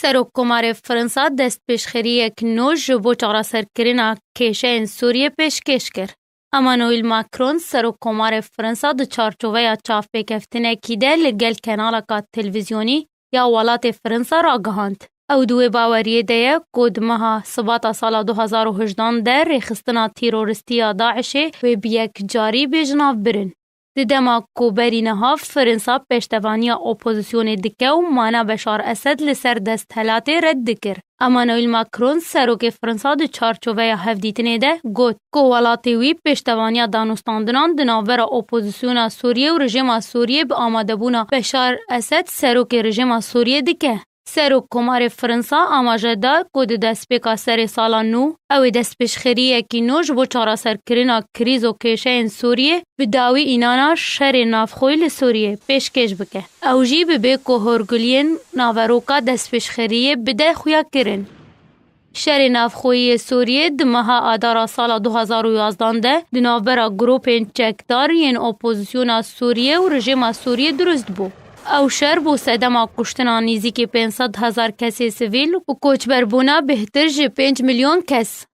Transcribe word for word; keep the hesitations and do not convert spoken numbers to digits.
Serokkomarê Fransa destpêşxeriyek nû ji bo çareserkirina kêşeyên Sûriyê pêşkêş kir. Emmanuel Macron, Serokkomarê Fransa di çarçoveya çavpêkeftinekî de li gel kenaleka televîzyonî ya welatê Fransa ragihand. Ew di wê baweriyê de ye ku di meha Sibata sala du hazar û hejdan de rêxistina teroristî ya DAIŞê wê bi yekcarî bê ji nav birin. Di dema ku berî niha Fransa pêştevaniya opozisyonê dike û mana Beşar Esed li ser desthilatê red dikir. Emmanuel Macron, serokê Fransa di çarçoveya hevdîtinê de got ku welatê wî pêştevaniya danûstandinan di navbera opozisyona Sûriyê û rejîma Sûriyê bi amadebûna Beşar Esed, serokê rejîma Sûriyê dike. Serokkomarê Fransa amaje da ku di destpêka serê sala nû, ew ê destpêşxeriyekî nû ji bo çareserkirina krîz û kêşeyên Sûriyê bi dawî înana şerê navxweyî li Sûriyê pêşkêş bike. Ew jî bi bê ku hûrguliyên naveroka destpêşxeriyê bide xuya kirin. Şerê navxweyî yê Sûriyê di meha Adara sala du hazar û yazdan de di navbera grûpên çekdar yên opozisyona Sûriyê û rejîma Sûriyê dirust bû. Ew şer bû sedema kuştina nêzîkî pênc sed hezar kesê sivîl û koçberbûna bêhtir ji pênc milyon kes.